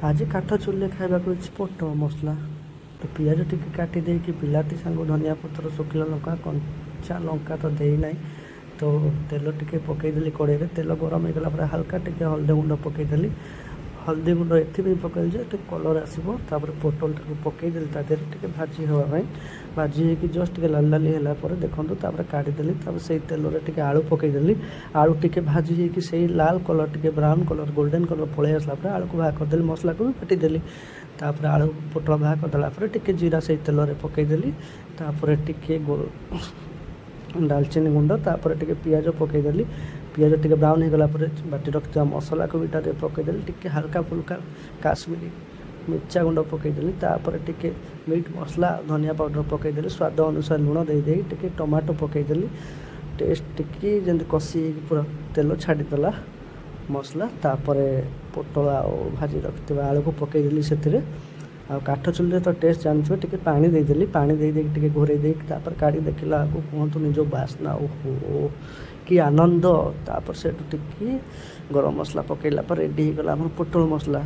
ଆଜି କାଠ ଚୁଲିରେ ଖାଇବାକୁ ହେଇଛି ପୋଟଳ ମସଲା। ତ ପିଆଜ ଟିକେ କାଟି ଦେଇକି, ବିଲାତି ସାଙ୍ଗକୁ ଧନିଆ ପତ୍ର, ଶୁଖିଲା ଲଙ୍କା, କଞ୍ଚା ଲଙ୍କା ତ ଦେଇନାହିଁ। ତ ତେଲ ଟିକେ ପକାଇଦେଲି କଡ଼େଇରେ। ତେଲ ଗରମ ହେଇଗଲା ପରେ ହାଲକା ଟିକେ ହଳଦୀ ଗୁଣ୍ଡ ପକାଇଦେଲି। ହଳଦୀ ଗୁଣ୍ଡ ଏଥିପାଇଁ ପକାଇଲି ଯେ ଟିକେ କଲର୍ ଆସିବ। ତାପରେ ପୋଟଳଟାକୁ ପକାଇଦେଲି ତା ଦେହରେ ଟିକେ ଭାଜି ହେବା ପାଇଁ। ଭାଜି ହେଇକି ଜଷ୍ଟ ଟିକେ ଲାଲି ଲାଲି ହେଲା ପରେ, ଦେଖନ୍ତୁ, ତାପରେ କାଢ଼ିଦେଲି। ତାପରେ ସେଇ ତେଲରେ ଟିକେ ଆଳୁ ପକାଇଦେଲି। ଆଳୁ ଟିକେ ଭାଜି ହେଇକି ସେଇ ଲାଲ କଲର୍, ଟିକେ ବ୍ରାଉନ୍ କଲର୍, ଗୋଲ୍ଡେନ୍ କଲର୍ ପଳେଇ ଆସିଲା ପରେ ଆଳୁକୁ ବାହାର କରିଦେଲି, ମସଲାକୁ ବି ବାଟିଦେଲି। ତାପରେ ଆଳୁ ପୋଟଳ ବାହାର କରିଦେଲା ପରେ ଟିକେ ଜିରା ସେଇ ତେଲରେ ପକାଇଦେଲି। ତାପରେ ଟିକେ ଡାଲଚିନି ଗୁଣ୍ଡ, ତାପରେ ଟିକେ ପିଆଜ ପକାଇଦେଲି। ପିଆଜ ଟିକେ ବ୍ରାଉନ୍ ହେଇଗଲା ପରେ ବାଟି ରଖିଥିବା ମସଲାକୁ ବି ତା ଦେହରେ ପକାଇଦେଲି। ଟିକେ ହାଲକା ଫୁଲକା କାଶ୍ମୀରୀ ମିର୍ଚା ଗୁଣ୍ଡ ପକାଇଦେଲି। ତାପରେ ଟିକେ ମିଟ୍ ମସଲା, ଧନିଆ ପାଉଡ଼ର ପକାଇଦେଲି। ସ୍ୱାଦ ଅନୁସାରେ ଲୁଣ ଦେଇଦେଇ ଟିକେ ଟମାଟୋ ପକାଇଦେଲି। ଟେଷ୍ଟ ଟିକେ ଯେମିତି କଷି ହେଇକି ପୁରା ତେଲ ଛାଡ଼ିଦେଲା ମସଲା, ତାପରେ ପୋଟଳ ଆଉ ଭାଜି ରଖିଥିବା ଆଳୁକୁ ପକାଇଦେଲି ସେଥିରେ। ଆଉ କାଠ ଚୁଲିରେ ତ ଟେଷ୍ଟ ଜାଣିଥିବେ। ଟିକେ ପାଣି ଦେଇଦେଲି। ପାଣି ଦେଇ ଦେଇକି ଟିକେ ଘୋରେଇ ଦେଇକି ତାପରେ କାଢ଼ି ଦେଖିଲା ବେଳକୁ, କୁହନ୍ତୁନି, ଯେଉଁ ବାସ୍ନା, ଓହୋ, କି ଆନନ୍ଦ! ତାପରେ ସେଇଠୁ ଟିକେ ଗରମ ମସଲା ପକାଇଲା ପରେ ରେଡ଼ି ହେଇଗଲା ଆମର ପୋଟଳ ମସଲା।